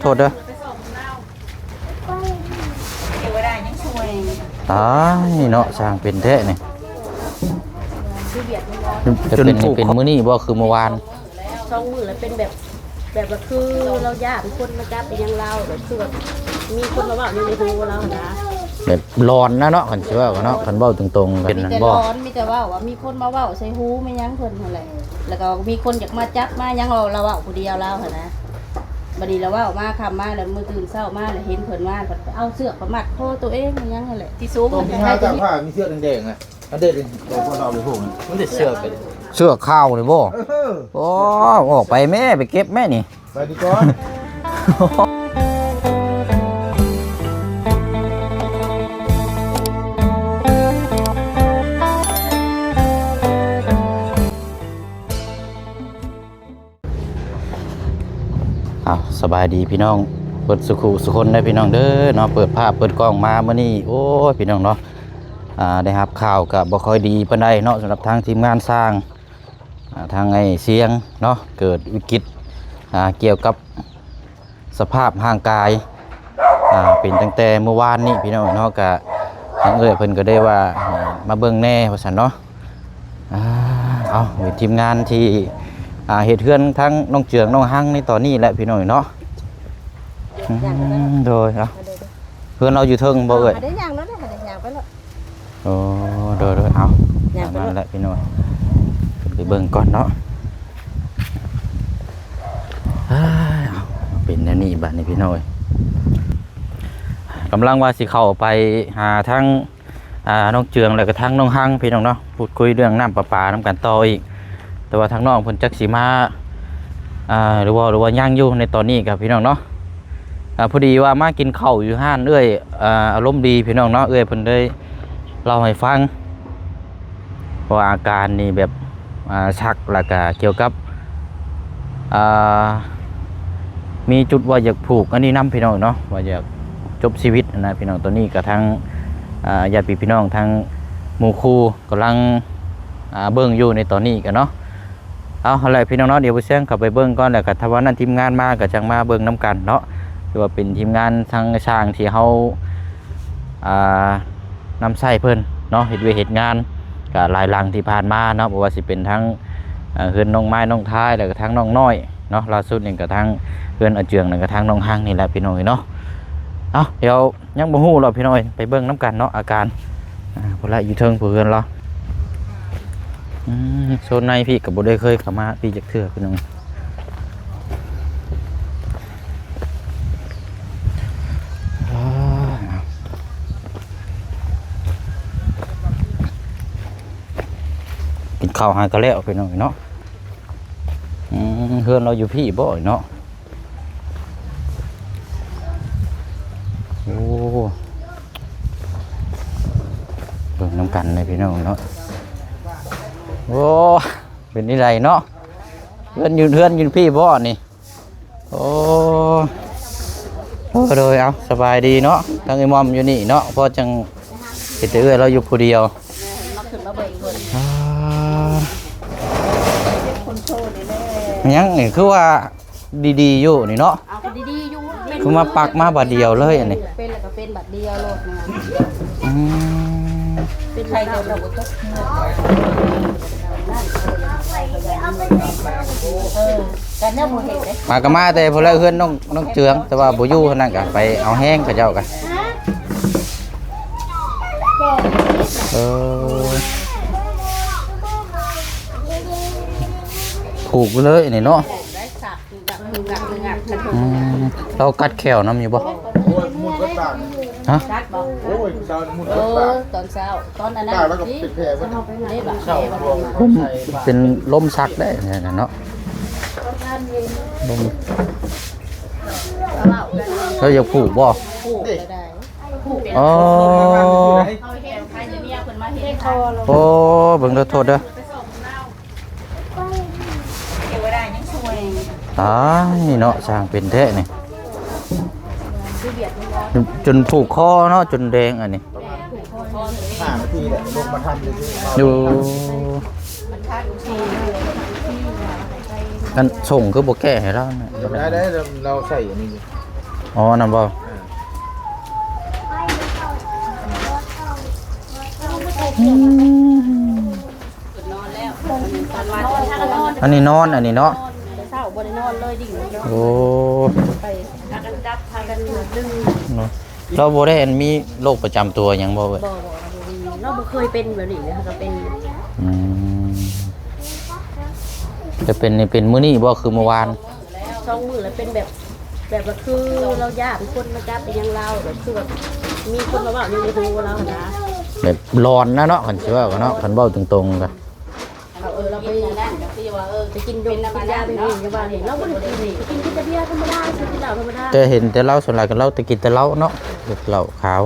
ໂທດເດີ. ຕາຍເນາະ ຊ່າງເປັນແທ້ນີ້. ຈະເປັນນີ້ເປັນມື້ນີ້ບໍ່ ຄືມື້ວານ? ສອງມື້ແລ້ວເປັນແບບ ແບບວ່າຄືລາວຢ້ານຄົນມາຈັບອີ່ຫຍັງລາວ ແບບຄືແບບມີຄົນມາເວົ້າຢູ່ໃນຫູລາວຫັ້ນນະ. ແບບຫຼອນນະເນາະ ຄັນຊິເວົ້າກັນເນາະ ຄັນເວົ້າຕົງໆ ເປັນນັ້ນບໍ່? ມີແຕ່ຫຼອນ ມີແຕ່ເວົ້າວ່າມີຄົນມາເວົ້າໃສ່ຫູແມ່ນຫຍັງເພິ່ນຫັ້ນແຫຼະ ແລ້ວກໍມີຄົນຢາກມາຈັບມາຫຍັງ ເວົ້າ ລາວເວົ້າຜູ້ດຽວລາວຫັ້ນນະ. ບັດນີ້ລາວເວົ້າມາຄ່ຳມາ ແລ້ວມື້ຕື່ນເຊົ້າມາ ແລ້ວເຫັນເພິ່ນມາ ເພິ່ນໄປເອົາເຊືອກໄປມັດຄໍຕົວເອງອີ່ຫຍັງຫັ້ນແຫຼະ ທີ່ສູງ ຕ້ອງມີຫ້າເຈົ້າຜ້າ ມີເຊືອກແດງໆນະ. ອັນເດດນີ້ ເຈົ້າພໍ່ລາວໄປໂຮງ ມັນໄດ້ເຊືອກໄປ ເຊືອກຂາວນີ້ບໍ່? ເອີ ໂອ້ ອອກໄປແມ້ ໄປເກັບແມ້ນີ້ ໄປດີກ່ອນ. ອ້າວ ສະບາຍດີພີ່ນ້ອງເບິດສຸຂູສຸຄົນເດີພີ່ນ້ອງເດີເນາະ. ເປີດພາບເປີດກ້ອງມາມື້ນີ້ ໂອ້ຍ ພີ່ນ້ອງເນາະ ອ່າ ໄດ້ຮັບຂ່າວກະບໍ່ຄ່ອຍດີປານໃດເນາະ ສຳລັບທາງທີມງານຊ່າງ ອ່າ ທາງໄອ້ຊຽງເນາະ ເກີດວິກິດ ອ່າ ກ່ຽວກັບ ສະພາບຮ່າງກາຍ ອ່າ ເປັນຕັ້ງແຕ່ມື້ວານນີ້ພີ່ນ້ອງເນາະ. ກະທາງເອື້ອຍເພິ່ນກໍໄດ້ວ່າ ອ່າ ມາເບິ່ງແດ່ວ່າຊັ້ນເນາະ. ອ່າ ເອົາ ເປັນທີມງານທີ່ ອ່າ ເຮັດເຮືອນທັງນ້ອງເຈືອງນ້ອງຮັງໃນຕອນນີ້ແຫຼະພີ່ນ້ອງເນາະ. ອືມ ໂດຍ ເອົາ ເຮືອນລາວຢູ່ເທິງບໍ່ເອື້ອຍ? ໄດ້ຍ່າງແລ້ວ ໄດ້ຍ່າງໄປແລ້ວ. ໂອ້ ໂດຍໆ ເອົາ ຍ່າງໄປ ຕາມນັ້ນແຫຼະພີ່ນ້ອງ ຂຶ້ນໄປເບິ່ງກ່ອນເນາະ. ອ້າຍ ເອົາ ເປັນແນວນີ້ບາດນີ້ພີ່ນ້ອງເອີຍ ກຳລັງວ່າຊິເຂົ້າໄປຫາທາງ ອ່າ ນ້ອງເຈືອງ ແລ້ວກໍທາງນ້ອງຮັງພີ່ນ້ອງເນາະ ພູດຄຸຍເລື່ອງນ້ຳປະປານຳກັນຕໍ່ອີກ ແຕ່ວ່າທາງນ້ອງເພິ່ນຈັກຊິມາ ອ່າ ຫຼືວ່າ ຫຼືວ່າຍັງຢູ່ໃນຕອນນີ້ກໍພີ່ນ້ອງເນາະ. ອ່າ ພໍດີວ່າມາກິນເຂົ້າຢູ່ຮ້ານເອື້ອຍ ອ່າ ອາລົມດີພີ່ນ້ອງເນາະ ເອື້ອຍເພິ່ນໄດ້ເລົ່າໃຫ້ຟັງ ເພາະວ່າອາການນີ້ແບບ ອ່າ ຊັກ ແລ້ວກະກ່ຽວກັບ ອ່າ ມີຈຸດວ່າຢາກຜູກອັນນີ້ນຳພີ່ນ້ອງເນາະ ວ່າຢາກຈົບຊີວິດຫັ້ນນະພີ່ນ້ອງ. ຕອນນີ້ກະທາງ ອ່າ ຍາດພີ່ພີ່ນ້ອງ ທາງໝູ່ຄູ່ກຳລັງ ອ່າ ເບິ່ງຢູ່ໃນຕອນນີ້ກະເນາະ. ເອົາ ຫັ້ນແຫຼະພີ່ນ້ອງເນາະ ດຽວບໍ່ແຊງເຂົ້າໄປເບິ່ງກ່ອນ ແລ້ວກໍຖ້າວ່ານັ້ນທີມງານມາກໍຈັ່ງມາເບິ່ງນຳກັນເນາະ ຖືວ່າເປັນທີມງານທາງຊ່າງທີ່ເຮົາ ອ່າ ນຳໃຊ້ເພິ່ນເນາະ ເຮັດວຽກເຮັດງານ ກໍຫຼາຍຫຼັງທີ່ຜ່ານມາເນາະ ບໍ່ວ່າຊິເປັນທັງ ເອີ ເຮືອນນ້ອງໄມ້ນ້ອງທາຍ ແລ້ວກໍທາງນ້ອງນ້ອຍເນາະ ລ່າສຸດນີ້ກໍທາງເຮືອນອາເຈືອງ ແລ້ວກໍທາງນ້ອງຮັງນີ້ແຫຼະພີ່ນ້ອງເອີຍເນາະ. ເອົາ ດຽວ ຍັງບໍ່ຮູ້ລະພີ່ນ້ອງເອີຍ ໄປເບິ່ງນຳກັນເນາະ ອາການ ອ່າ ພຸ້ນລະ ຢູ່ເທິງຜູ້ເຮືອນລາວ. ອືມ ໂຊນໃນພີ້ກໍບໍ່ໄດ້ເຄີຍເຂົ້າມາພີ້ຈັກເທື່ອພີ່ນ້ອງ. ກິນເຂົ້າຫາກໍແລ້ວພີ່ນ້ອງເນາະ. ອືມ ເຮືອນລາວຢູ່ພີ້ບໍ່ເນາະ? ໂອ້ ເບິ່ງນຳກັນເລີຍພີ່ນ້ອງເນາະ. ໂອ້ ເປັນຈັ່ງໃດເນາະ ເຮືອນຢູ່ ເຮືອນຢູ່ພີ້ບໍ່ນີ້? ໂອ້ ໂອ້ ໂດຍ ເອົາ ສະບາຍດີເນາະ ທັງເອື້ອຍໝ່ອມຢູ່ນີ້ເນາະ ເພາະຈັ່ງເຫັນແຕ່ເອື້ອຍລາວຢູ່ຜູ້ດຽວ. ມາຂຶ້ນມາເບິ່ງເພິ່ນ ອ່າ ເປັນຄົນໂຊນີ້ແຫຼະ ຫຍັງນີ້ ຄືວ່າ ດີໆຢູ່ນີ້ເນາະ ເອົາກໍດີໆຢູ່ ຄືມາປັກມາບາດດຽວເລີຍອັນນີ້ ເປັນແລ້ວກໍເປັນບາດດຽວໂລດນະ. ອືມ ເປັນໄຂ້ກໍບໍ່ຕົກເຮືອນ ເອີ ກັນແນວບໍ່ເຫັນເດ້ ມາກໍມາແຕ່ພຸ້ນແຫຼະ ເຮືອນນ້ອງ ນ້ອງເຈືອງ ແຕ່ວ່າບໍ່ຢູ່ຫັ້ນນະ ກໍໄປເອົາແຮງເຂົາເຈົ້າກະ ເອີ ຜູກເລີຍນີ້ເນາະ. ອືມ ລາວກັດແຂ້ວນຳຢູ່ບໍ່? ໂອ້ຍ ມຸດເບິດປາກ ຮະ? ກັດບໍ່? ໂອ້ຍ ຜູ້ສາວນີ້ມຸດເບິດປາກ ເອີ ຕອນເຊົ້າ ຕອນອັນນັ້ນ ກາດແລ້ວກໍເປັນແຜເບິດ ນີ້ບາດ ເປັນລົມຊັກໄດ້ເນາະ ລົມ ລາວຢາກຜູກບໍ່? ຜູກກໍໄດ້ ຜູກ ອໍ ເອົາແຮງໃຫ້ເມຍເພິ່ນມາເຮັດໃຫ້ ໂອ້ ເບິ່ງເດີ ໂທດເດີ. ຕາຍເນາະ ຊ່າງເປັນແທ້ນີ້ ຈົນຜູກຄໍເນາະ ຈົນແດງອັນນີ້ ຫ້ານາທີແຫຼະ ລົງມາທຳຊື່ໆ ຢູ່ ອັນສົ່ງຄືບໍ່ແກ້ໃຫ້ລາວນະ ໄດ້ ໄດ້ ລາວໃສ່ອັນນີ້ຢູ່ ອໍ ນັ້ນບໍ່? ອືມ ອັນນີ້ນອນ ອັນນີ້ເນາະ ແຕ່ເຊົ້າບໍ່ໄດ້ນອນເລີຍ ດິ້ງ ໂອ້ ໄປພາກັນຈັບ ພາກັນດຶງ ເນາະ. ລາວບໍ່ໄດ້ ອັນ ມີໂລກປະຈຳຕົວຫຍັງບໍ່ເອີຍ? ບໍ່ ບໍ່ ບໍ່ມີ ລາວບໍ່ເຄີຍເປັນແບບນີ້ເລີຍ ຫາກະເປັນ ອືມ ແຕ່ເປັນນີ້ເປັນມື້ນີ້ບໍ່ ຄືມື້ວານ? ສອງມື້ແລ້ວ ເປັນແບບ ແບບວ່າຄືລາວຢ້ານຄົນມາຈັບອີ່ຫຍັງລາວ ແບບຄືແບບມີຄົນມາເວົ້າຢູ່ໃນຫູລາວຫັ້ນນະ ແບບຫຼອນນະເນາະ ຄັນຊິເວົ້າກະເນາະ ຄັນເວົ້າຕົງໆກະ ເອີ ລາວໄປນັ້ນກະຄືວ່າ ເອີ ໄປກິນຢາ ກິນຢາໄປນີ້ ຢ່າວ່ານີ້ ລາວບໍ່ໄດ້ກິນ ກິນ ກິນແຕ່ເບຍທຳມະດາ ກິນເຫຼົ້າທຳມະດາ ແຕ່ເຫັນແຕ່ລາວ ສ່ວນຫຼາຍກະລາວແຕ່ກິນແຕ່ເຫຼົ້າເນາະ ເຫຼົ້າຂາວ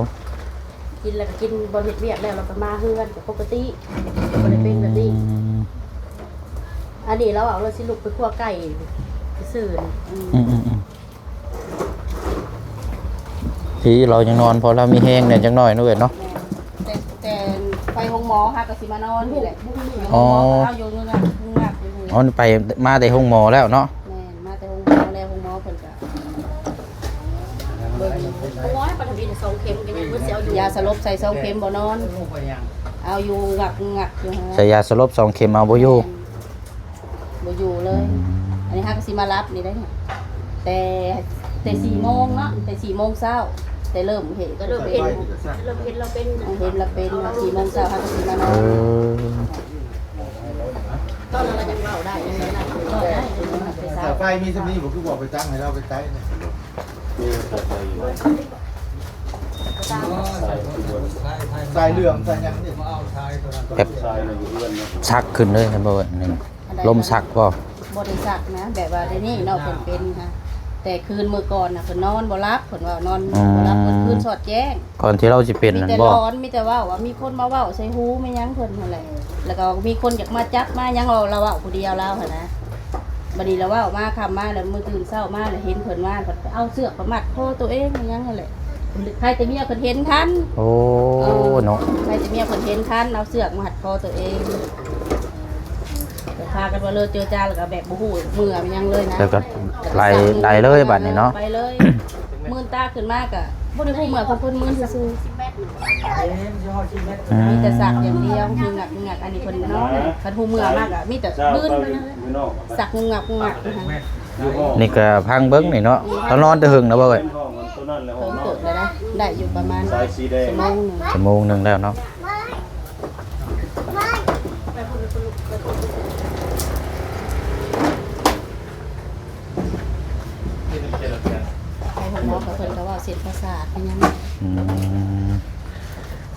ກິນແລ້ວກະກິນ ບ່ອນເຮັດວຽກແລ້ວ ລາວກະມາເຮືອນ ກະປົກກະຕິ ບໍ່ໄດ້ເປັນແບບນີ້ ອືມ ອັນນີ້ລາວເວົ້າ ລາວຊິລຸກໄປຂົ້ວໄກ່ຊື່ໆ ອືມ ອືມ ອືມ ອືມ ທີ່ລາວຍັງນອນ ເພາະລາວມີແຮງແດ່ຈັກໜ້ອຍເນາະເອີຍເນາະ ແມ່ນ ແຕ່ ແຕ່ໄປໂຮງໝໍຫາກະຊິມານອນນີ້ແຫຼະ ອໍ ໂຮງໝໍລາວຢູ່ງຶກງັກງຶກງັກຢູ່ນີ້ ອໍ ໄປ ມາແຕ່ໂຮງໝໍແລ້ວເນາະ ແມ່ນ ມາແຕ່ໂຮງໝໍແລ້ວ ໂຮງໝໍເພິ່ນກະ ໂຮງໝໍໃຫ້ປະທຳອິດສອງເຂັມ ກະຍັງເພິ່ນຊິເອົາຢູ່ ຢາສະຫຼົບໃສ່ສອງເຂັມບໍ່ນອນ ເອົາຢູ່ງຶກງັກຢູ່ຫັ້ນ ໃສ່ຢາສະຫຼົບສອງເຂັມເອົາບໍ່ຢູ່ ແມ່ນ ບໍ່ຢູ່ເລີຍ ອືມ ອັນນີ້ຫາກະຊິມາລັບນີ້ໄດ໋ ແຕ່ ແຕ່ສີ່ໂມງເນາະ ແຕ່ສີ່ໂມງເຊົ້າ ແຕ່ເລີ່ມເຫັນ ກະເລີ່ມເຫັນ ເລີ່ມເຫັນລາວເປັນ ເອີ ເຫັນລາວເປັນສີ່ໂມງເຊົ້າ ຫາກະຊິມານອນ ເອີ ຕອນນັ້ນລາວຍັງເວົ້າໄດ້ ຍັງເວົ້າໄດ້ ສາຍໄຟມີສ່ຳນີ້ບໍ່ ຄືບໍ່ເອົາໄປຕັ້ງໃຫ້ລາວໄປໄຕນະ? ສາຍເຫຼືອງສາຍຫຍັງນີ້ ແບບຊັກຂຶ້ນເລີຍ ເຫັນບໍ່ ອັນນີ້ ອັນໃດ ລົມຊັກບໍ່? ບໍ່ໄດ້ຊັກນະ ແບບວ່າດຽວນີ້ເນາະ ເພິ່ນເປັນນະ ແຕ່ຄືນມື້ກ່ອນນະ ເພິ່ນນອນບໍ່ຫຼັບ ເພິ່ນວ່ານອນ ອືມ ບໍ່ຫຼັບ ເພິ່ນຄືນສອດແຈ້ງ ກ່ອນທີ່ລາວຊິເປັນນັ້ນບໍ່? ມີແຕ່ຫຼອນ ມີແຕ່ເວົ້າວ່າມີຄົນມາເວົ້າໃສ່ຫູ ມີຫຍັງເພິ່ນຫັ້ນແຫຼະ ແລ້ວກະມີຄົນຢາກມາຈັບມາຫຍັງ ລາວ ລາວເວົ້າຜູ້ດຽວລາວຫັ້ນນະ ບາດນີ້ລາວເວົ້າມາຄ່ຳມາ ແລ້ວມື້ຕື່ນເຊົ້າມາ ແລ້ວເຫັນເພິ່ນມາ ເພິ່ນເອົາເຊືອກໄປມັດຄໍຕົວເອງ ອີ່ຫຍັງຫັ້ນແຫຼະ ໃຜແຕ່ເມຍເພິ່ນເຫັນທັນ ໂອ້ ເອີ ເນາະ ໃຜແຕ່ເມຍເພິ່ນເຫັນທັນ ເອົາເຊືອກມັດຄໍຕົວເອງ ແຕ່ພາກັນວ່າເລີເຈີຈາ ແລ້ວກະແບບບໍ່ຮູ້ເມື່ອຫຍັງເລີຍນະ ແລ້ວກະໄຫຼ ໄຫຼເລີຍບາດນີ້ເນາະ ໄປເລີຍ ມື່ນຕາຂຶ້ນມາກະບໍ່ໄດ້ຮູ້ເມື່ອ ເພິ່ນມຶນຊື່ໆ ອືມ ມີແຕ່ຊັກຢ່າງດຽວ ງຶກງັກງຶກງັກ ອັນນີ້ເພິ່ນນອນ ຄັນຮູ້ເມື່ອມາກະມີແຕ່ມື່ນ ຊັກງຶກງັກງຶກງັກ ນີ້ກະພັງເບິ່ງນີ້ເນາະ ລາວນອນແຕ່ເຫິງແລ້ວບໍ່ເອີຍ? ເພິ່ນເກີດແລ້ວໄດ໋ ໄດ້ຢູ່ປະມານຊົ່ວໂມງໜຶ່ງ ຊົ່ວໂມງໜຶ່ງແລ້ວເນາະ. ໄປໂຮງໝໍກະເພິ່ນກະເວົ້າເສັ້ນປະສາດອີ່ຫຍັງ ອືມ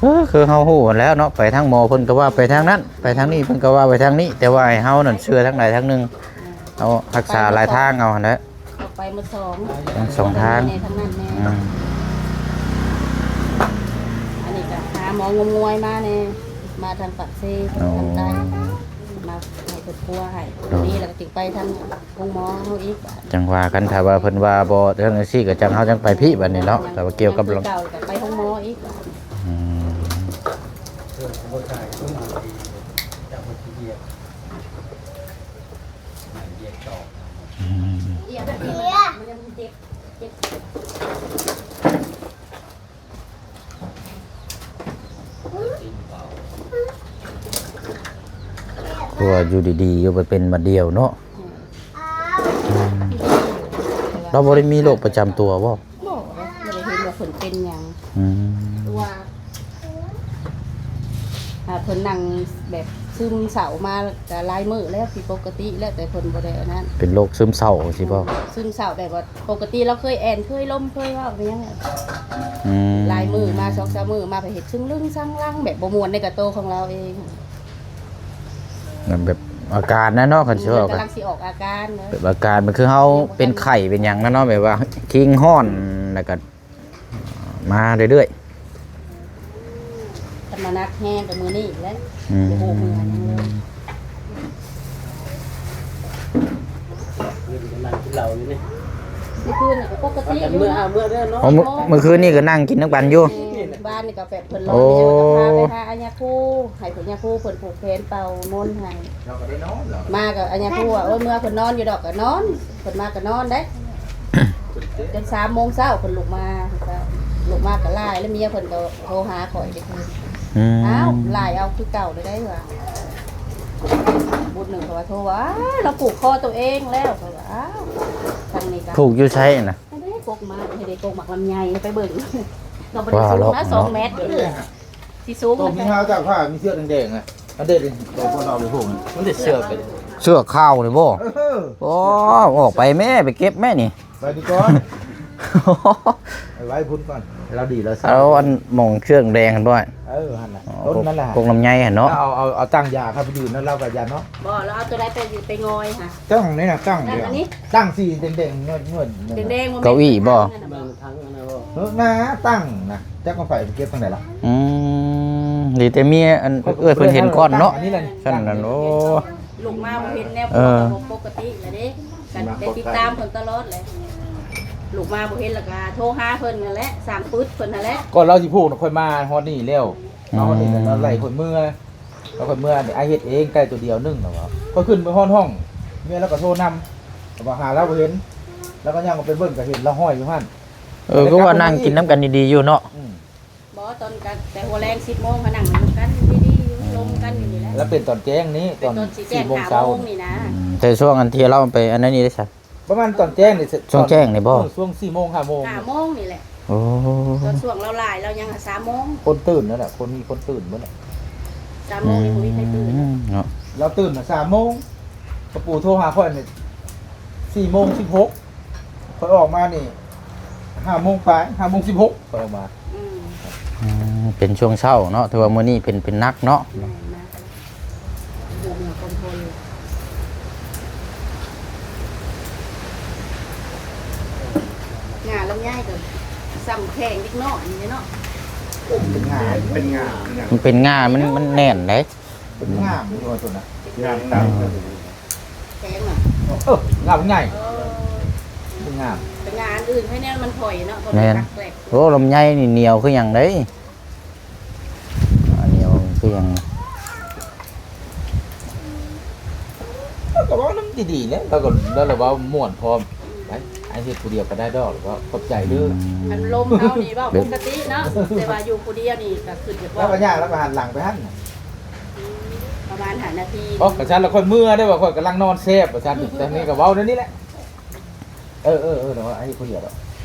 ເອີ ຄືເຮົາຮູ້ຫັ້ນແຫຼະເນາະ ໄປທາງໝໍເພິ່ນກະວ່າໄປທາງນັ້ນ ໄປທາງນີ້ເພິ່ນກະວ່າໄປທາງນີ້ ແຕ່ວ່າໃຫ້ເຮົານັ້ນເຊື່ອທາງໃດທາງໜຶ່ງ ເຮົາຮັກສາຫຼາຍທາງເອົາຫັ້ນແຫຼະ ອອກໄປໝົດສອງ ທັງສອງທາງ ທາງນີ້ແດ່ທາງນັ້ນແດ່ ອືມ ອັນນີ້ກະຫາໝໍງົມງວາຍມາແດ່ ມາທາງປາກເຊ ອໍ ທາງໃຕ້ ມາໃຫ້ເພິ່ນປົວໃຫ້ ໂດຍ ນີ້ແລ້ວກະຈຶ່ງໄປທາງໂຮງໝໍເຮົາອີກ ຈັ່ງວ່າ ຄັນຖ້າວ່າເພິ່ນວ່າບໍ່ຈັ່ງຊີ້ກະຈັ່ງ ເຮົາຈັ່ງໄປພີ້ບາດນີ້ເນາະ ແຕ່ວ່າກ່ຽວກັບເລື່ອງ ໄປໂຮງໝໍອີກ ອືມ ອືມ ເພາະວ່າຢູ່ດີໆ ຢູ່ໄປເປັນບາດດຽວເນາະ ອືມ ລາວບໍ່ໄດ້ມີໂລກປະຈຳຕົວບໍ່? ບໍ່ ບໍ່ໄດ້ເຫັນວ່າເພິ່ນເປັນຫຍັງ ອືມ ວ່າ ອ່າ ເພິ່ນນັ່ງແບບຊຶມເສົ້າມາກະຫຼາຍມື້ແລ້ວ ຜິດປົກກະຕິແລ້ວ ແຕ່ເພິ່ນບໍ່ໄດ້ອັນນັ້ນ ເປັນໂລກຊຶມເສົ້າຊີ້ບໍ່? ຊຶມເສົ້າແບບວ່າປົກກະຕິລາວເຄີຍແອ່ນ ເຄີຍລົມ ເຄີຍເວົ້າອີ່ຫຍັງ ອືມ ຫຼາຍມື້ມາ ສອງສາມມື້ມາ ໄປເຮັດຊຶງລຶງຊັງລັງ ແບບບໍ່ມ່ວນໃນກະໂຕຂອງລາວເອງ ມັນແບບອາການນະເນາະ ຄັນຊິເວົ້າ ກຳລັງຊິອອກອາການນະ ແບບອາການມັນຄືເຮົາເປັນໄຂ້ເປັນຫຍັງນະເນາະ ແບບວ່າຄີງຮ້ອນ ແລ້ວກະ ມາເລື້ອຍໆ ຄັນມາໜັກແຮງກະມື້ນີ້ແຫຼະ ອືມ ບໍ່ຮູ້ເມື່ອຫຍັງເລີຍ ຄືນກະນັ່ງກິນເຫຼົ້າຢູ່ນີ້ ມື້ຄືນກະປົກກະຕິຢູ່ເນາະ ເມື່ອເດີເນາະ ອໍ ມື້ຄືນນີ້ກະນັ່ງກິນນຳກັນຢູ່ ແມ່ນ ບ້ານນີ້ກະແບບເພິ່ນລອນ ໂອ້ ກະພາໄປຫາອາຍາຄູ ໃຫ້ພະຍາຄູເພິ່ນຜູກແຂນເປົ່າມົນໃຫ້ ມາກະອາຍາຄູວ່າ ໂອ້ຍ ເມື່ອເພິ່ນນອນຢູ່ດອກ ກະນອນ ເພິ່ນມາກະນອນເດ້. ຈົນສາມໂມງເຊົ້າເພິ່ນລຸກມາ ລຸກມາກໍລາຍ ແລ້ວເມຍເພິ່ນກໍໂທຫາຂ້ອຍເດ້ຄືນ. ອືມ ອ້າວ ລາຍເອົາຄືເກົ່າເລີຍໄດ໋ວ່າ ບຸດໜຶ່ງເຂົາວ່າໂທວ່າ ອ້າວ ລາວຜູກຄໍຕົວເອງແລ້ວ ເຂົາວ່າ ອ້າວ ທາງນີ້ກໍຜູກຢູ່ໃສນະ? ອັນນີ້ກົກມາ ເຮັດໄດ້ກົກໝາກລຳໄຍ ໄປເບິ່ງ ກໍບໍ່ໄດ້ສູງນະ ສອງແມັດ ຊິສູງ ຕ້ອງມີຫາວຕາກຜ້າ ມີເຊືອກແດງໆນະ ອັນເດັດນີ້ ຕົວຄົນເອົາໄປຜູກ ມັນໄດ້ເຊືອກ ເຊືອກຂາວນີ້ບໍ່? ເອີ ໂອ້ ອອກໄປແມ້ ໄປເກັບແມ້ນີ້ ໄປດີກ່ອນ ໄປໄວ້ພຸ້ນກ່ອນ ລາວດີແລ້ວ ເອົາອັນໝ່ອງເຊືອກແດງຫັ້ນບໍ່? ເອີ ຫັ້ນນະ ຕົ້ນນັ້ນລະ ກົກລຳໄຍຫັ້ນເນາະ ເອົາ ເອົາ ເອົາຕັ້ງຢາເຂົ້າໄປຢືນນະ ລາວກໍຢ້ານເນາະ ບໍ່ ລາວເອົາຕົວໃດໄປ ໄປງອຍຫາ ຕັ້ງນີ້ນະ ຕັ້ງດຽວ ຕັ້ງສີແດງໆ ເງິນໆ ແດງໆ ເກົ້າອີ່ບໍ່? ເອີ ນາຕັ້ງນະ ຈັກເອົາໄປເກັບທາງໃດລະ? ອືມ ດີແຕ່ເມຍ ອັນ ເອື້ອຍເພິ່ນເຫັນກ່ອນເນາະ ຊັ້ນນັ້ນ ໂອ້ ລຸກມາບໍ່ເຫັນແນວ ເອີ ປົກກະຕິລະເດ້ ກໍໄດ້ຕິດຕາມເພິ່ນຕະຫຼອດແຫຼະ ລຸກມາບໍ່ເຫັນແລ້ວກໍໂທຫາເພິ່ນຫັ້ນແຫຼະ ສ້າງປຶດເພິ່ນຫັ້ນແຫຼະ ກ່ອນລາວຊິຜູກນະ ຂ້ອຍມາຮອດນີ້ແລ້ວ ມາຮອດນີ້ແລ້ວ ໄລ່ຂ້ອຍເມືອ ແລ້ວຂ້ອຍເມືອ ອ້າຍເຮັດເອງ ໄກ່ຕົວດຽວໜຶ່ງ ລາວວ່າ ຂ້ອຍຂຶ້ນໄປຮອດຫ້ອງ ເມຍລາວກໍໂທນຳ ລາວວ່າຫາລາວບໍ່ເຫັນ ລາວກໍຍ່າງອອກໄປເບິ່ງ ກໍເຫັນລາວຫ້ອຍຢູ່ຫັ້ນ ເອີ ຄືວ່ານັ່ງກິນນຳກັນດີໆຢູ່ເນາະ ອືມ ບໍ່ ຕອນກະ ແຕ່ຫົວແລງສິບໂມງ ເຮົານັ່ງນຳກັນດີໆຢູ່ ລົມກັນຢູ່ນີ້ແຫຼະ ລາວເປັນຕອນແຈ້ງນີ້ ເປັນຕອນ ຕອນສີ່ໂມງເຊົ້າ ສີ່ແຈ້ງຫ້າໂມງນີ້ນະ ອືມ ແຕ່ຊ່ວງອັນທີ່ລາວໄປອັນນັ້ນນີ້ເດ້ຊະ? ປະມານຕອນແຈ້ງນີ້ ຊ່ວງແຈ້ງນີ້ບໍ່? ເອີ ຊ່ວງສີ່ໂມງຫ້າໂມງ ຫ້າໂມງນີ້ແຫຼະ ໂອ້ ຕອນຊ່ວງລາວລາຍ ລາວຍັງສາມໂມງ ຄົນຕື່ນນັ້ນແຫຼະ ຄົນ ມີຄົນຕື່ນເບິດແຫຼະ ສາມໂມງນີ້ບໍ່ມີໃຜຕື່ນ ອືມ ເນາະ ລາວຕື່ນນະສາມໂມງ ກະປູໂທຫາຂ້ອຍນີ້ສີ່ໂມງສິບຫົກ ຂ້ອຍອອກມານີ້ຫ້າໂມງປາຍ ຫ້າໂມງສິບຫົກ ຂ້ອຍອອກມາ ອືມ ອືມ ເປັນຊ່ວງເຊົ້າເນາະ ຖືວ່າມື້ນີ້ເປັນ ເປັນໜັກເນາະ ແມ່ນນະ ງ່າລຳໄຍກໍສ່ຳແຂ້ງເດັກນ້ອຍນີ້ເນາະ ເປັນງ່າ ເປັນງ່າ ເປັນງ່າ ມັນເປັນງ່າ ມັນ ມັນແໜ້ນເດ້ ເປັນງ່າຢູ່ຕົວນະ ງ່າ ງ່າ ແຂງນະ ເອີ ງ່າມັນໃຫຍ່ ເອີ ເປັນງ່າ ເປັນງ່າອັນອື່ນໃຫ້ແນວມັນຖອຍເນາະ ແມ່ນ ແປກໆ ໂອ້ ລຳໄຍນີ້ໜຽວຄືຫຍັງເດ້ ອັນນີ້ມັນຄືຫຍັງ ລາວກໍເວົ້ານຳດີໆແຫຼະ ລາວກໍ ລາວລະເວົ້າມ່ວນພ້ອມ ໄປ ອ້າຍເຮັດຜູ້ດຽວກໍໄດ້ດອກ ລາວກໍຂອບໃຈເດີ ອືມ ອັນລົມເຮົານີ້ເວົ້າປົກກະຕິເນາະ ແຕ່ວ່າຢູ່ຜູ້ດຽວນີ້ກໍຄືຈະເວົ້າ ລາວກໍຍ່າງ ລາວກໍຫັນຫຼັງໄປຫັ້ນນະ ອືມ ປະມານຫ້ານາທີ ໂອ້ ຄັນຊັ້ນລະຂ້ອຍເມືອເດ້ ວ່າຂ້ອຍກຳລັງນອນແຊບວ່າຊັ້ນ ແຕ່ນີ້ກໍເວົ້າແນວນີ້ແຫຼະ ເອີ ເອີ ເອີ ດຽວໃຫ້ຜູ້ດຽວດອກ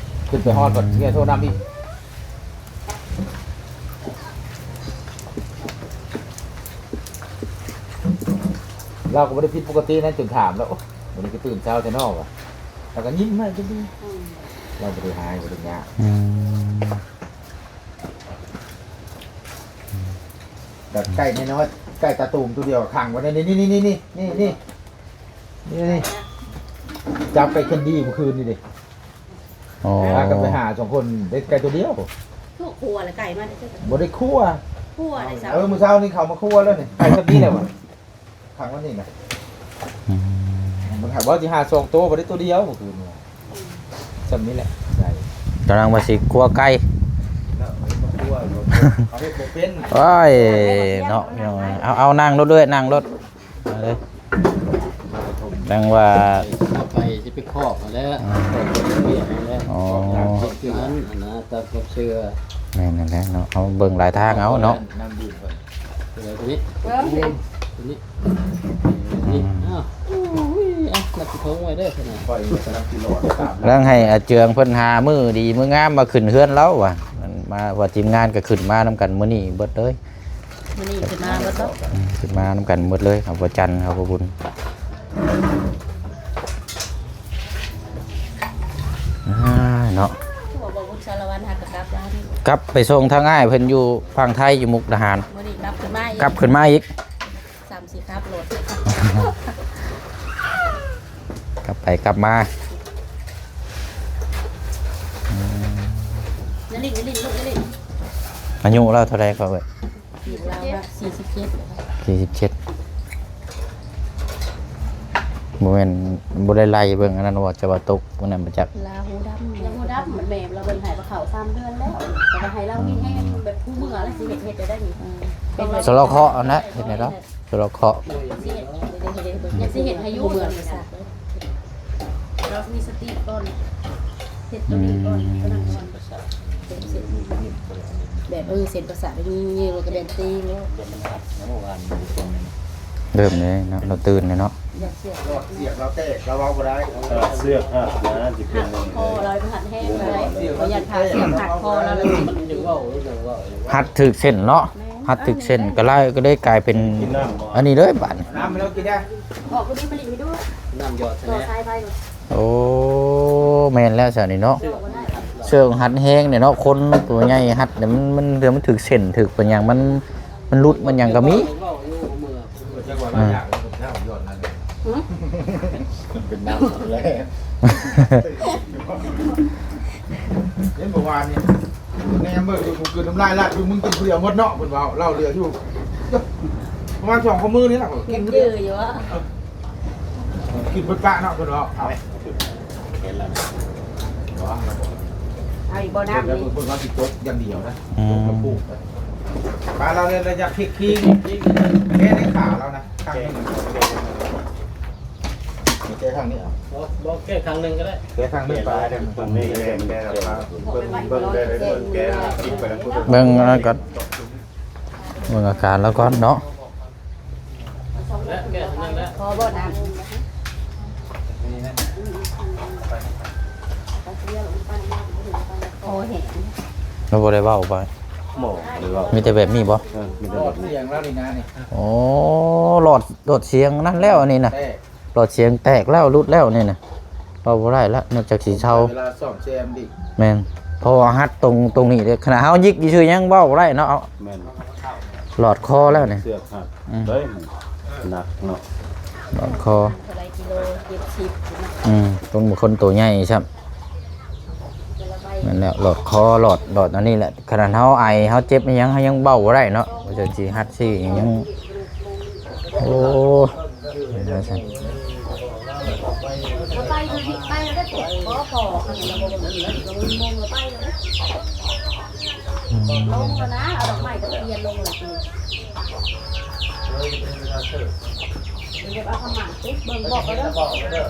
ຂຶ້ນໄປຮອດກ່ອນ ເມຍໂທນຳອີກ ລາວກໍບໍ່ໄດ້ຜິດປົກກະຕິນະ ຈົນຖາມລາວ ໂອ້ ມື້ນີ້ຄືຕື່ນເຊົ້າແທ້ເນາະວ່າ ລາວກໍຍິ້ມໃຫ້ຈົນດີ ອືມ ລາວບໍ່ໄດ້ຮ້າຍ ບໍ່ໄດ້ຍາກ ອືມ ແຕ່ໄກ່ນ້ອຍໆ ໄກ່ຕາຕູມຕົວດຽວຂັງໄວ້ໃນນີ້ ນີ້ ນີ້ ນີ້ ນີ້ ນີ້ ຈັບໄກ່ແຄນດີ້ມື້ຄືນນີ້ເດ້ ອໍ ພາກັນໄປຫາສອງຄົນ ໄດ້ໄກ່ຕົວດຽວ ຄືຄົວລະໄກ່ມາ ບໍ່ໄດ້ຄົວ ຄົວໄດ້ຊະ ເອີ ມື້ເຊົ້ານີ້ເຂົາມາຄົວແລ້ວນີ້ ໄກ່ຊຳນີ້ແຫຼະຫວາ ຂັງໄວ້ນີ້ນະ ອືມ ມັນຫາວ່າຊິຫາສອງໂຕ ບໍ່ໄດ້ໂຕດຽວມື້ຄືນນີ້ ຊຳນີ້ແຫຼະ ໄດ້ ກຳລັງວ່າຊິຄົວໄກ່ ເນາະ ມາຄົວ ເຂົາເຮັດບໍ່ເປັນ ໂອ້ຍ ເນາະ ເອົາ ເອົາ ນັ່ງລົດເລີຍ ນັ່ງລົດ ມາເລີຍ ແຕ່ງວ່າ ເອົາໄປຊິໄປຄອກຫັ້ນແຫຼະ ອືມ ຄອກເຮັດວຽກຫັ້ນແຫຼະ ອໍ ຄອກເຮັດວຽກຫັ້ນນະ ຕາມຄວາມເຊື່ອ ແມ່ນນັ້ນແຫຼະເນາະ ເຮົາເບິ່ງຫຼາຍທາງເອົາເນາະ ນ້ຳດື່ມກ່ອນ ຕົວນີ້ ເອີ ຕົວນີ້ ນີ້ ອືມ ອ້າວ ໂອ້ຍ ອ່ະ ລັກກະທົງໄວ້ເດີ ຂ້ອຍກຳລັງຊິຫຼອດ ແລ້ວໃຫ້ອາເຈືອງເພິ່ນຫາມື້ດີມື້ງາມມາຂຶ້ນເຮືອນລາວວ່າ ມາ ວ່າທີມງານກໍຂຶ້ນມານຳກັນມື້ນີ້ເບິດເລີຍ ມື້ນີ້ຂຶ້ນມາເບິດເນາະ ອືມ ຂຶ້ນມານຳກັນໝົດເລີຍ ເອົາພໍ່ຈັນ ເອົາພໍ່ບຸນ ອ່າ ເນາະ ຄືວ່າບໍ່ບຸນສາລະວັນຫາກໍກັບລາວນີ້ ກັບໄປສົ່ງທາງອ້າຍເພິ່ນຢູ່ຝັ່ງໄທ ຢູ່ມຸກດາຫານ ມື້ນີ້ກັບຂຶ້ນມາອີກ ກັບຂຶ້ນມາອີກ ສາມສີ່ຂັບລົດ ກັບໄປກັບມາ ອືມ ນະລິນ ນະລິນ ລູກນະລິນ ອາຍຸລາວເທົ່າໃດກໍເອີຍ? ອາຍຸລາວວ່າສີ່ສິບເຈັດ ສີ່ສິບເຈັດ ບໍ່ແມ່ນ ບໍ່ໄດ້ໄລ່ເບິ່ງອັນນັ້ນວ່າຈະວ່າຕົກ ອັນນັ້ນມາຈາກ ລາຫູດຳ ລາຫູດຳ ແມ່ລາວເບິ່ງໃຫ້ວ່າເຂົ້າສາມເດືອນແລ້ວ ແຕ່ວ່າໃຫ້ລາວມີແຮງແບບຜູ້ເມືອລະຊິເຮັດ ເຮັດໄດ້ນີ້ ອືມ ສະເລາະເຄາະເອົານະ ເຮັດໃຫ້ລາວ ສະເລາະເຄາະ ຊິເຮັດ ເຮັດ ເຮັດ ເຮັດ ເຮັດ ຍັງຊິເຮັດໃຫ້ຢູ່ເມືອລະມີສະຕິກ່ອນ ເຮັດຕົວນີ້ກ່ອນ ຕົວນັ້ນກ່ອນ ເສັ້ນປະສາດ ເສັ້ນ ເສັ້ນ ແບບ ເອີ ເສັ້ນປະສາດ ຍິງໆ ແລ້ວກໍແບບຕີງ ແບບມັນອັດນະ ເມື່ອວານນີ້ເປັນ ເລີ່ມແລ້ວເນາະ ລາວຕື່ນແລ້ວເນາະ ຢາກເສຍບ ສຽບລາວແຕກ ລາວເວົ້າບໍ່ໄດ້ ເອີ ເຊືອກຫັກນະ ຊິເປັນ ຫັກຄໍລາວ ຫັກແຮງຫຼາຍ ເພາະຢ້ານຂາເສຍບຫັກຄໍລາວ ມັນຍັງເວົ້າຢູ່ ຍັງເວົ້າຢູ່ ຫັດຖືກເສັ້ນເນາະ ແມ່ນ ຫັດຖືກເສັ້ນ ກໍເລີຍ ກໍເລີຍກາຍເປັນ ກິນນ້ຳບໍ່ ອັນນີ້ເລີຍບາດນີ້ ນ້ຳໃຫ້ລາວກິນແດ່ ອອກ ບໍ່ໄດ້ມາຫຼິ້ນຢູ່ ນ້ຳຢອດໃສ່ແດ່ ຕໍ່ສາຍໄຟ ໂອ້ ແມ່ນແລ້ວຊະນີ້ເນາະ ເຊືອກຫັດແຮງນີ້ເນາະ ຄົນຕົວໃຫຍ່ຫັດນີ້ ມັນ ມັນ ມັນຖືກເສັ້ນ ຖືກເປັນຫຍັງ ມັນ ມັນຫຼຸດ ມັນຫຍັງກໍມີ ເປັນນ້ຳແລ້ວ ເຫັນບໍ່ວ່ານີ້ ແນມເບິ່ງຢູ່ ກູກລືນນ້ຳລາຍລາດຢູ່ ມຶງກິນຜູ້ດຽວໝົດເນາະ ເພິ່ນເວົ້າ ເລົ່າເຫຼືອຢູ່ ປະມານສອງຂ້ອຍັງມືນີ້ລະ ກິນເຍອະຢູ່ວະ ກິນເບິດປະເນາະ ເພິ່ນເວົ້າ ເອົາ ເຫັນແລ້ວ ເອົາອີກບໍ່ນ້ຳນີ້ ເພິ່ນວ່າຊິຕົກຢ່າງດຽວນະ ອືມ ຕົກແລ້ວປູກນະ ປາລາວເລີຍລະຢາກເພັກຄີງ ແກ້ໃນຂາລາວນະ ຂ້າງໜຶ່ງ ແກ້ຂ້າງນີ້ເອົາ ບໍ່ ບໍ່ແກ້ຂ້າງໜຶ່ງກໍໄດ້ ແກ້ຂ້າງໜຶ່ງໄປ ຂ້າງນີ້ແກ້ ເບິ່ງ ເບິ່ງໄດ້ ເບິ່ງແກ້ ກິນໄປນຳ ເບິ່ງອັນນັ້ນກ່ອນ ເບິ່ງອາການລາວກ່ອນເນາະ ແລ້ວແກ້ອັນນັ້ນແລ້ວ ພໍບໍ່ນ້ຳ ຄໍແຫ້ງ ລາວບໍ່ໄດ້ເວົ້າໄປ ບໍ່ ບໍ່ໄດ້ເວົ້າ ມີແຕ່ແບບນີ້ບໍ່ ເອີ ມີແຕ່ແບບນີ້ ສຽງລາວນີ້ນະນີ້ ໂອ້ ຫຼອດ ຫຼອດສຽງນັ້ນແລ້ວ ອັນນີ້ນະ ແຕກ ຫຼອດສຽງແຕກແລ້ວ ຫຼຸດແລ້ວນີ້ນະ ເວົ້າບໍ່ໄດ້ລະ ນອກຈາກຊິເຊົາ ເວລາສ້ອມແຊມອີກ ແມ່ນ ເພາະວ່າຫັດຕົງ ຕົງນີ້ເດ້ ຂະໜາດເຮົາຍິກຊື່ໆ ຍັງເວົ້າບໍ່ໄດ້ເນາະ ແມ່ນ ຫຼອດຄໍແລ້ວນີ້ ເຊືອກຫັກ ອືມ ເອີ ໜັກເນາະ ຫຼອດຄໍ ເທົ່າໃດກິໂລ ເຈັດສິບ ອືມ ຕ້ອງເປັນຄົນໂຕໃຫຍ່ຊ້ຳ ແມ່ນແລ້ວ ຫຼອດຄໍ ຫຼອດ ຫຼອດອັນນີ້ແຫຼະ ຂະໜາດເຮົາໄອ ເຮົາເຈັບອີ່ຫຍັງ ເຮົາຍັງເວົ້າບໍ່ໄດ້ເນາະ ວ່າຈະຊິຫັດຊິຫຍັງ ໂອ້ ເປັນຈັ່ງຊັ້ນ ໄປ ໄປ ໄປ ບໍ່ພໍ ອືມ ລົງແລ້ວນະ ເອົາດອກໄມ້ຕະກຽນລົງແລ້ວ ເອີ ຢ່າໄປເອົາຂະໝາດຕິ ເບິ່ງບອກເດີ ບອກເດີ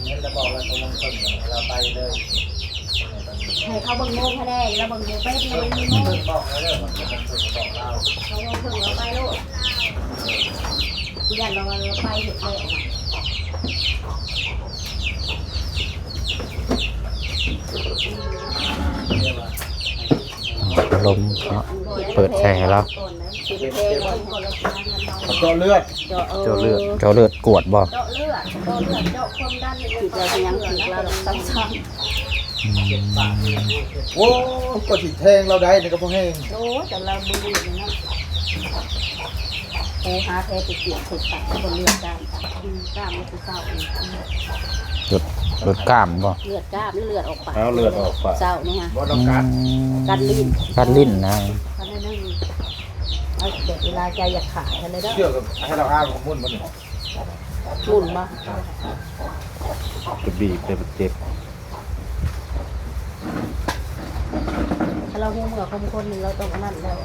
ເຫັນແລ້ວບອກແລ້ວຕົກລົງເພິ່ນ ເຮົາໄປເລີຍ ໃຫ້ເຂົາເບິ່ງໂມງໃຫ້ແດ່ ລາວເບິ່ງຢູ່ເຟສ ລາວບໍ່ມີໂມງ ບອກເຮົາເດີ ເຮົາເບິ່ງເພິ່ນ ເຮົາໄປໂລດ ຢ້ານລາວວ່າລາວໄປເຮັດແລ້ວນະ ພັດລົມເນາະ ເປີດໃສ່ໃຫ້ລາວ ເຈາະເລືອດ ເຈາະເລືອດ ເຈາະເລືອດກວດບໍ່? ເຈາະເລືອດ ເຈາະເລືອດ ເຈາະຄວາມດັນ ຖືກແລ້ວຍັງຖືກລາວຊ້ຳໆ ອືມ ໂອ້ ກໍຊິແທງລາວໄດ້ນີ້ກໍບໍ່ແຮງ ໂອ້ ແຕ່ລາວບໍ່ຢູ່ນີ້ເນາະ ໂທຫາແພໄປກວດ ເຮັດຕັບ ເລືອດກ້າມ ຕາມມື້ເຊົ້ານີ້ ເລືອດ ເລືອດກ້າມບໍ່? ເລືອດກ້າມ ເລືອດອອກປາກ ເອົາເລືອດອອກປາກ ເຊົ້ານີ້ຮະ ບໍ່ຕ້ອງກັດ ອືມ ກັດລີ້ນ ກັດລີ້ນນະ ຄັນນັ້ນເອົາແບບເວລາໃຈຢາກຂາຍຫັ້ນເດີ ເຊື່ອກັບໃຫ້ລາວອ້າງໝຸ່ນບໍ່ນີ້ ໝຸ່ນບໍ່ ໄປບີບແຕ່ມັນເຈັບ ຖ້າລາວຮູ້ເມື່ອຄົມຄົນນີ້ ລາວຕ້ອງອັນນັ້ນແລ້ວ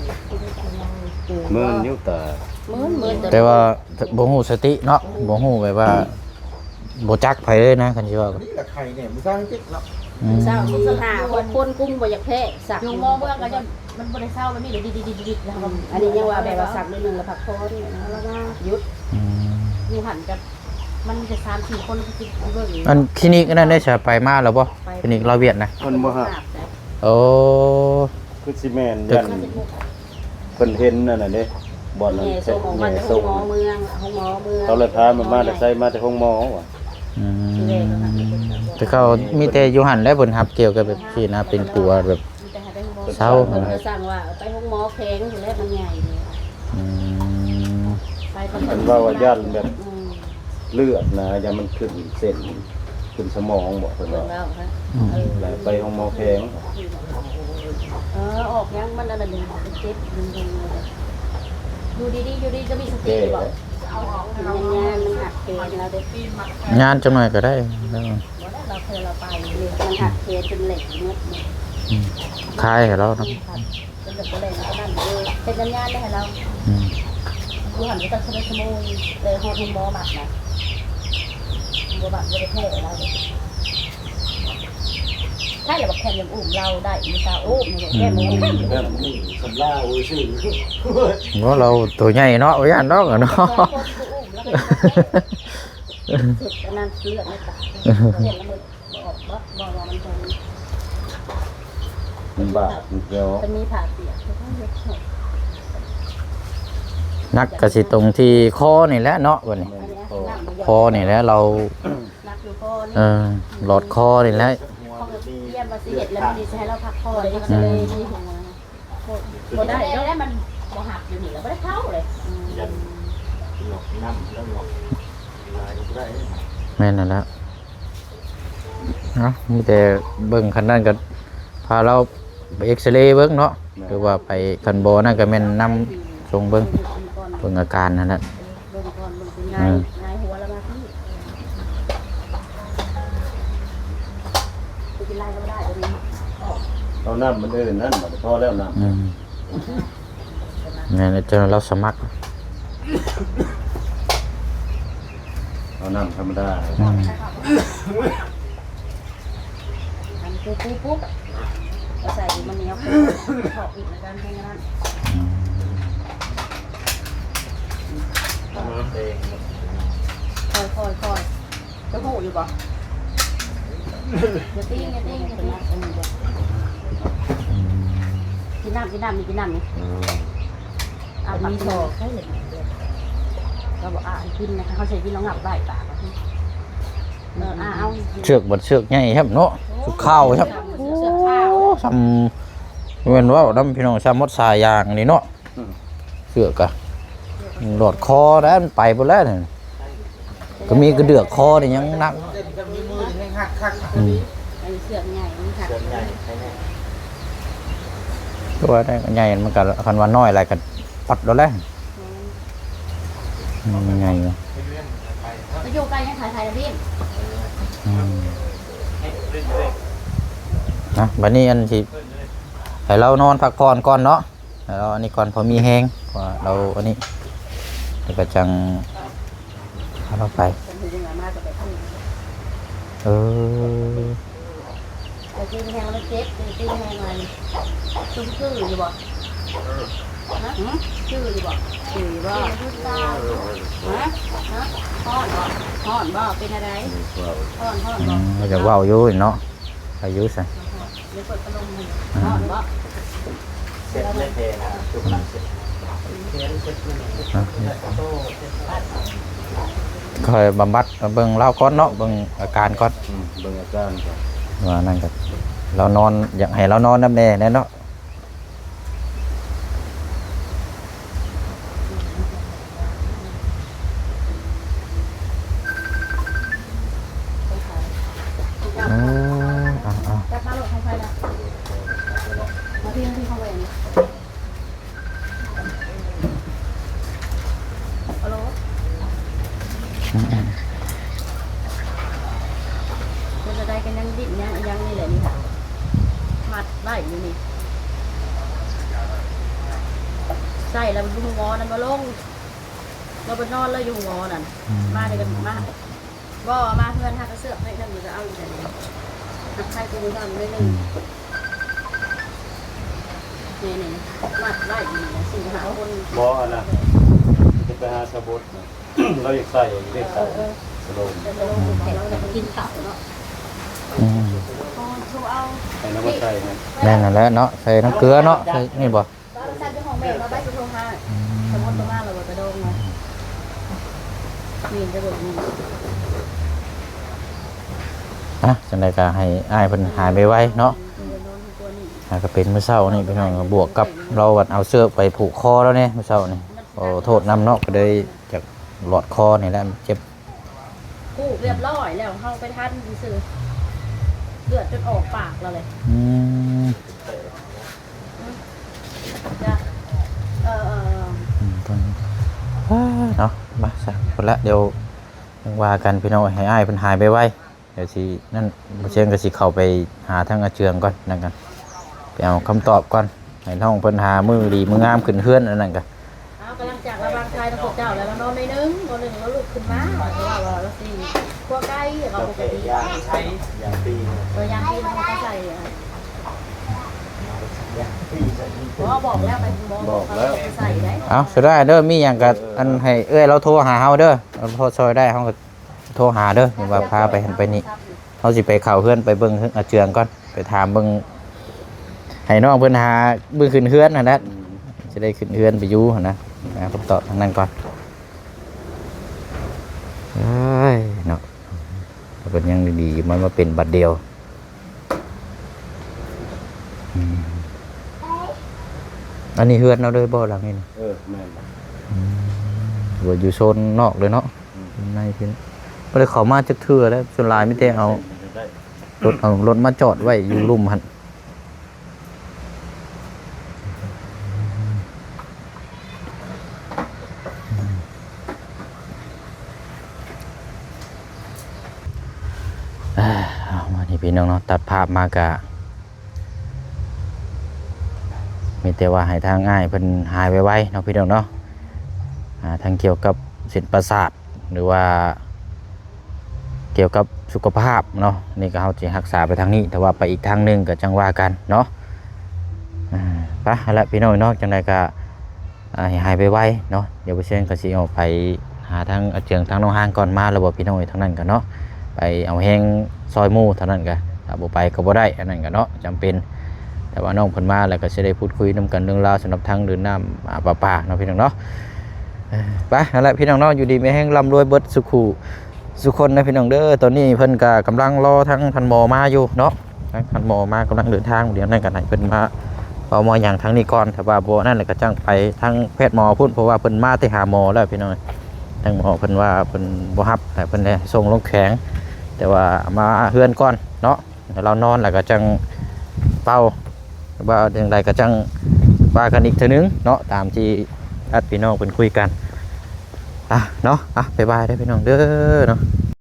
ມື່ນຢູ່ຕາ ມື່ນ ມື່ນ ແຕ່ວ່າ ບໍ່ຮູ້ສະຕິເນາະ ບໍ່ຮູ້ແບບວ່າ ບໍ່ຈັກໃຜເລີຍນະ ຄັນຊິເວົ້າ ນີ້ລະໄຂ້ແນ່ ມື້ເຊົ້າຍັງເຈັບເນາະ ອືມ ເຊົ້ານີ້ຫ້າຫົກຄົນກຸ້ມບໍ່ຢາກແພ້ ສັກ ຢູ່ໝໍເມືອງກໍຍັງ ມັນບໍ່ໄດ້ເຊົາ ມັນມີແຕ່ດິດໆໆໆ ແລ້ວກໍ ອືມ ອັນນີ້ຍັງວ່າແບບວ່າສັກໜ້ອຍໜຶ່ງແລ້ວພັກຜ່ອນ ແລ້ວກໍຢຸດ ອືມ ຢູ່ຫັ້ນກໍ ມັນມີແຕ່ສາມສີ່ຄົນທີ່ເບິ່ງ ອັນຄລີນິກອັນນັ້ນໄດ້ສະ ໄປມາແລ້ວບໍ່? ໄປ ຄລີນິກລາວຫວຽດນະ ເພິ່ນບໍ່ຮັບ ໂອ້ ຄືຊິແມ່ນ ຢ້ານ ເພິ່ນເຫັນອັນນັ້ນເດ້ ບ່ອນນັ້ນ ແຫ່ສົ່ງອອກມາແຕ່ໂຮງໝໍເມືອງ ໂຮງໝໍເມືອງ ເຂົາເລີຍຖາມວ່າມາແຕ່ໃສ ມາແຕ່ໂຮງໝໍວ່າ ອືມ ທີ່ແລກກໍ ແຕ່ເຂົາມີແຕ່ຢູ່ຫັ້ນແຫຼະ ເພິ່ນຮັບກ່ຽວກັບແບບຊີ້ນະ ເປັນປົວແບບ ມີແຕ່ໃຫ້ໄປໂຮງໝໍ ເຊົາ ເພິ່ນກໍສັ່ງວ່າໄປໂຮງໝໍແຂວງພຸ້ນແຫຼະ ມັນໃຫຍ່ ອືມ ໄປ ເພິ່ນເວົ້າວ່າຢ້ານແບບ ອືມ ເລືອດນະ ຢ້ານມັນຂຶ້ນເສັ້ນ ຂຶ້ນສະໝອງບໍ ເພິ່ນ ເພິ່ນ ເວົ້າ ເວົ້າ ອືມ ເອີ ແລ້ວໄປໂຮງໝໍແຂວງ ເອີ ອອກຫຍັງມັນອັນນັ້ນ ເຈັບ ຢູ່ດີໆ ຢູ່ດີກໍມີສະຕິບໍ ກິນຢາ ມັນຫັກແຂນລາວເດ້ ຍານຈັກໜ້ອຍກໍໄດ້ ບໍ່ໄດ້ ລາວເຄີຍລາວໄປ ມັນຫັກແຂນຈົນແຫຼກໝົດ ອືມ ຄາຍໃຫ້ລາວນຳ ເປັນແບບບໍ່ແລງເທົ່ານັ້ນ ເຮັດຍາມໆ ໄດ້ໃຫ້ລາວ ອືມ ຢູ່ຫັ້ນກໍຕັ້ງຊົ່ວໂມງ ແຕ່ຮອດໂຮງໝໍບັດນະ ບໍ່ບັດບໍ່ໄດ້ແພ້ລາວເດ້ ອືມ ໃຜລະບັກແຄມຍັງອຸ້ມລາວໄດ້ ມີສາວອຸ້ມ ແຄມບໍ່ອຸ້ມ ແບບນີ້ສຳລາໂອ້ຍຊື່ ບໍ່ ລາວໂຕໃຫຍ່ເນາະ ບໍ່ຢ້ານດອກເນາະ ຄົນທີ່ບໍ່ອຸ້ມລາວເປັນແຄມ ສຸດອັນນັ້ນເລືອດໃນຕາ ເຫັນລະມັນບໍ່ອອກບໍ່ ບໍ່ວ່າມັນເປັນ ມັນບາດແລ້ວ ມັນມີຜ້າປຽກ ໜັກກະຊິຕົງທີ່ຄໍນີ້ແຫຼະເນາະ ບັດນີ້ ແມ່ນ ຄໍນີ້ແຫຼະ ລາວ ໜັກຢູ່ຄໍນີ້ ເອີ ຫຼອດຄໍນີ້ແຫຼະ ເຂົາກຽມວ່າຊິເຮັດແລ້ວ ມື້ນີ້ຊິໃຫ້ລາວພັກຜ່ອນ ເຂົາກະເລີຍມີຫົວ ບໍ່ໄດ້ແລ້ວ ມັນບໍ່ຮັບຢູ່ນີ້ແລ້ວ ບໍ່ໄດ້ເຂົ້າເລີຍ ອືມ ຍັນໜອກນ້ຳແລ້ວເນາະ ຫຼາຍກະບໍ່ໄດ້ ແມ່ນນັ້ນແຫຼະ ເອົາ ມີແຕ່ເບິ່ງ ຄັນນັ້ນກະພາລາວໄປເອັກສະເລເບິ່ງເນາະ ແມ່ນ ຫຼືວ່າໄປ ຄັນບໍ່ນັ້ນກະແມ່ນນຳສົ່ງເບິ່ງ ເບິ່ງອາການຫັ້ນແຫຼະ ເບິ່ງກ່ອນ ເບິ່ງເປັນໄງ ເອີ ຫງາຍຫົວແລ້ວມາພີ້ ໄປກິນໄລ່ກໍບໍ່ໄດ້ ຕົວນີ້ ເອົານ້ຳມັນອື່ນນັ້ນ ພໍແລ້ວນ້ຳ ອືມ ແມ່ນ ເຈົ້າລາວສະໝັກ ເອົານ້ຳທຳມະດາ ອືມ ອັນປຸບໆ ກໍໃສ່ມັນນີ້ ເອົາເຂົ້າອີກ ໃນການແຮງນັ້ນ ອືມ ຄ່ອຍໆໆ ຈະຮູ້ຢູ່ບໍ່? ຢ່າຕີງ ຢ່າຕີງ ຢ່າຕີງ ອືມ ກິນນ້ຳ ກິນນ້ຳນີ້ ກິນນ້ຳນີ້ ອືມ ອາ ມີທໍ່ ກໍບໍ່ອາກິນນະ ເຂົາໃສ່ກິນແລ້ວງັບໄດ້ປາກ ເອີ ອາ ເອົາ ເຊືອກບັດເຊືອກໃຫຍ່ແຮບເນາະ ໂອ້ ເຊືອກຂາວແຮບ ເຊືອກຂາວ ໂອ້ ສ່ຳ ແມ່ນເວົ້ານຳພີ່ນ້ອງ ສ່ຳໝົດສາຍຢາງນີ້ເນາະ ອືມ ເຊືອກກະຫຼອດຄໍແລ້ວ ມັນໄປພຸ້ນແລ້ວນີ້ ກະມີກະເດືອກຄໍນີ້ຍັງໜັກ ອືມ ອັນນີ້ເຊືອກໃຫຍ່ ມັນຫັກ ເຊືອກໃຫຍ່ ແຕ່ວ່າໃຫຍ່ມັນກະ ຄັນວ່ານ້ອຍຫຼາຍກະປັດໂລດແຫຼະ ມັນໃຫຍ່ຢູ່ ໄປຢູ່ໃກ້ຍັງຂາຍໄຂ່ລະບີນ ອືມ ນະ ບາດນີ້ອັນຊິໃຫ້ລາວນອນພັກຜ່ອນກ່ອນເນາະ ໃຫ້ລາວອັນນີ້ກ່ອນ ພໍມີແຮງ ເພາະວ່າລາວອັນນີ້ ແລ້ວກະຈັ່ງພາລາວໄປ ເອີ ແຕ່ຕີນແຮງແລ້ວມັນເຈັບ ຕີນແຮງແລ້ວນີ້ ຄື ຄືຢູ່ບໍ່? ຮະ? ຄືຢູ່ບໍ່? ຄືຢູ່ບໍ່? ຄືຢູ່ບໍ່? ຮະ? ຮະ? ຮ້ອນບໍ່? ຮ້ອນບໍ່? ເປັນແນວໃດ? ຮ້ອນ ຮ້ອນບໍ່? ອືມ ຢາກເວົ້າຢູ່ເນາະ ໄປຢູ່ຊະ ດຽວເປີດພັດລົມໃຫ້ ອືມ ຮ້ອນບໍ່? ເຊັດໃນແພນະ ຈຸກນ້ຳເຊັດ ຄ່ອຍບຳບັດ ເບິ່ງລາວກ່ອນເນາະ ເບິ່ງອາການກ່ອນ ອືມ ເບິ່ງອາການກ່ອນ ວ່ານັ້ນກະ ລາວນອນ ຢາກໃຫ້ລາວນອນນຳແດ່ແຫຼະເນາະ. ເອີ ເອົາ ເອົາ ຈັບມາໂລດ ຂອງໃຜລະ? ມາທີ່ ມາທີ່ຂອງແຫວນ ອາໂລ ອືມ ເປັນຈັ່ງໃດ ກະຍັງດີ້ນ ຍັງອີ່ຫຍັງນີ້ແຫຼະນີ້ ມັດໄວ້ຢູ່ນີ້ ໃສ່ແລ້ວຢູ່ໂຮງໝໍນັ້ນບໍ່ລົງ ລາວໄປນອນແລ້ວຢູ່ໂຮງໝໍນັ້ນ ອືມ ມານີ້ກະມາ ບໍ່ ມາເຮືອນຫາກະເຊືອກໃຫ້ນຳ ກະເອົາອີກແລ້ວນີ້ ໃຫ້ກູເຮົາໜ້ອຍໜຶ່ງ ອືມ ນີ້ໆ ມັດໄວ້ຢູ່ນີ້ ສີ່ຫ້າຄົນ ບໍ່ ອັນນັ້ນ ຈະໄປຫາສາບົດນະ ລາວຢາກໃສ່ ຢາກໃສ່ ເອີ ສະໂລງ ແຕ່ສະໂລງ ອືມ ລາວກະກິນເຂົ້າເນາະ ອືມ ໂທ ໂທເອົາ ໃຫ້ລາວມາໃສ່ນະ ແມ່ນຫັ້ນແຫຼະເນາະ ໃສ່ນ້ຳເກືອເນາະ ໃສ່ນີ້ບໍ່? ໂທລະສັບຢູ່ຫ້ອງແມ່ເນາະ ໄປຊິໂທຫາ ອືມ ສະບົດບໍ່ມາລະບໍ່ ກະດອງມາ ນີ້ຈະເບິ່ງນີ້ ອ່ະ ຈັ່ງໃດກະໃຫ້ອ້າຍເພິ່ນຫາຍໄວໆເນາະ ອືມ ຫາກະເປັນມື້ເຊົ້ານີ້ພີ່ນ້ອງ ບວກກັບລາວບັດເອົາເຊືອກໄປຜູກຄໍລາວແດ່ມື້ເຊົ້ານີ້ ຂໍໂທດນຳເນາະ ກະເລີຍຈາກຫຼອດຄໍນີ້ແຫຼະ ເຈັບ ຜູກຮຽບຮ້ອຍແລ້ວ ເຮົາໄປທັນຊື່ໆ ເລືອດຈົນອອກປາກລາວເລີຍ ອືມ ອືມ ເອີ ອືມ ເນາະ ມາຊະ ພຸ້ນລະ ດຽວຈັ່ງວ່າກັນພີ່ນ້ອງ ໃຫ້ອ້າຍເພິ່ນຫາຍໄວໆ ດຽວຊິນັ້ນ ບໍ່ຊຽງກະຊິເຂົ້າໄປຫາທາງອາເຈືອງກ່ອນ ນັ້ນກະໄປເອົາຄຳຕອບກ່ອນ ໃຫ້ນ້ອງເພິ່ນຫາມື້ດີມື້ງາມຂຶ້ນເຮືອນ ອັນນັ້ນກະ ເອົາ ກຳລັງຈາກລະຫວ່າງຖ່າຍນຳພວກເຈົ້າ ແລ້ວລາວນອນໜ້ອຍໜຶ່ງ ນອນໜຶ່ງ ລາວລຸກຂຶ້ນມາ ອືມ ລາວວ່າລາວຊິ ພວກໄກ່ ເຂົາປົກກະຕິ ຢາງຕີນ ເອີ ຢາງຕີນ ເຂົາກະໃສ່ ບໍ່ ບອກແລ້ວ ໄປໂຮງໝໍ ບອກແລ້ວ ໃສ່ໄດ້. ເອົາ ສະໄດ້ເດີ ມີຫຍັງກໍ ເອີ ອັນ ໃຫ້ເອື້ອຍລາວໂທຫາເຮົາເດີ ເຮົາພໍຊ່ອຍໄດ້ເຮົາກໍໂທຫາເດີ ວ່າພາໄປຫັ້ນໄປນີ້ ເຮົາຊິໄປເຂົ້າເຮືອນ ໄປເບິ່ງອາເຈືອງກ່ອນ ໄປຖາມເບິ່ງ ໃຫ້ນ້ອງເພິ່ນຫາມື້ຂຶ້ນເຮືອນຫັ້ນແຫຼະ ອືມ ຊິໄດ້ຂຶ້ນເຮືອນໄປຢູ່ຫັ້ນນະ ຫາຄຳຕອບທາງນັ້ນກ່ອນ. ເອີຍເນາະ ເພິ່ນຍັງດີໆ ມັນມາເປັນບາດດຽວ. ອືມ ອັນນີ້ເຮືອນເຮົາເລີຍບໍ່ ຫຼັງນີ້ນະ? ເອີ ແມ່ນ. ອືມ ວ່າຢູ່ໂຊນນອກເລີຍເນາະ. ອືມ ໃນເພິ່ນບໍ່ໄດ້ເຂົ້າມາຈັກເທື່ອແລ້ວ ສ່ວນຫຼາຍມີແຕ່ເອົາ ເສັ້ນນີ້ໄດ້ ລົດ ເອົາລົດມາຈອດໄວ້ຢູ່ລຸ່ມຫັ້ນ. ເອົາ ມານີ້ພີ່ນ້ອງເນາະ ຕັດພາບມາກະ ມີແຕ່ວ່າໃຫ້ທາງອ້າຍເພິ່ນຫາຍໄວໆເນາະພີ່ນ້ອງເນາະ ອ່າ ທັງກ່ຽວກັບເສັ້ນປະສາດ ຫຼືວ່າກ່ຽວກັບສຸຂະພາບເນາະ ນີ້ກໍເຮົາຊິຮັກສາໄປທາງນີ້ ແຕ່ວ່າໄປອີກທາງໜຶ່ງກໍຈັ່ງວ່າກັນເນາະ. ອ່າ ໄປຫັ້ນແຫຼະພີ່ນ້ອງເນາະ ຈັ່ງໃດກໍ ອ່າ ໃຫ້ຫາຍໄວໆເນາະ ດຽວບໍ່ເຊັ່ນກໍຊິອອກໄປຫາທາງອາເຈືອງທາງນ້ອງຮາງກ່ອນ ມາແລ້ວບໍ່ພີ່ນ້ອງເອີຍ ທາງນັ້ນກໍເນາະ ໄປເອົາແຮງຊ່ອຍໝູ່ເທົ່ານັ້ນກໍ ຖ້າບໍ່ໄປກໍບໍ່ໄດ້ ອັນນັ້ນກໍເນາະ ຈຳເປັນ ແຕ່ວ່ານ້ອງເພິ່ນມາແລ້ວກໍຊິໄດ້ພູດຄຸຍນຳກັນເລື່ອງລາວສຳລັບທາງເດີນນ້ຳ ອ່າ ປະປາເນາະພີ່ນ້ອງເນາະ. ເອີ ໄປຫັ້ນແຫຼະພີ່ນ້ອງເນາະ ຢູ່ດີມີແຮງ ລ່ຳລວຍເບິດສູ່ຄູ່ສູ່ຄົນນະພີ່ນ້ອງເດີ. ຕອນນີ້ເພິ່ນກໍກຳລັງລໍທາງທ່ານໝໍມາຢູ່ເນາະ ທາງທ່ານໝໍມາກຳລັງເດີນທາງ ດຽວນັ້ນກໍໃຫ້ເພິ່ນມາເວົ້າມາຫຍັງທາງນີ້ກ່ອນ ຖ້າວ່າບໍ່ນັ້ນແລ້ວກໍຈັ່ງໄປທາງແພດໝໍພຸ້ນ ເພາະວ່າເພິ່ນມາແຕ່ຫາໝໍແລ້ວພີ່ນ້ອງ ທາງໝໍເພິ່ນວ່າເພິ່ນບໍ່ຮັບ ໃຫ້ເພິ່ນໄດ້ສົ່ງລົງແຂວງ ແຕ່ວ່າມາເຮືອນກ່ອນເນາະ ໃຫ້ລາວນອນແລ້ວກໍຈັ່ງເປົ່າ ວ່າຈັ່ງໃດກໍຈັ່ງວ່າກັນອີກເທື່ອໜຶ່ງເນາະ ຕາມທີ່ອັດພີ່ນ້ອງເພິ່ນຄຸຍກັນ ອ່ະເນາະ. ອ່ະ ບາຍບາຍເດີພີ່ນ້ອງເດີເນາະ.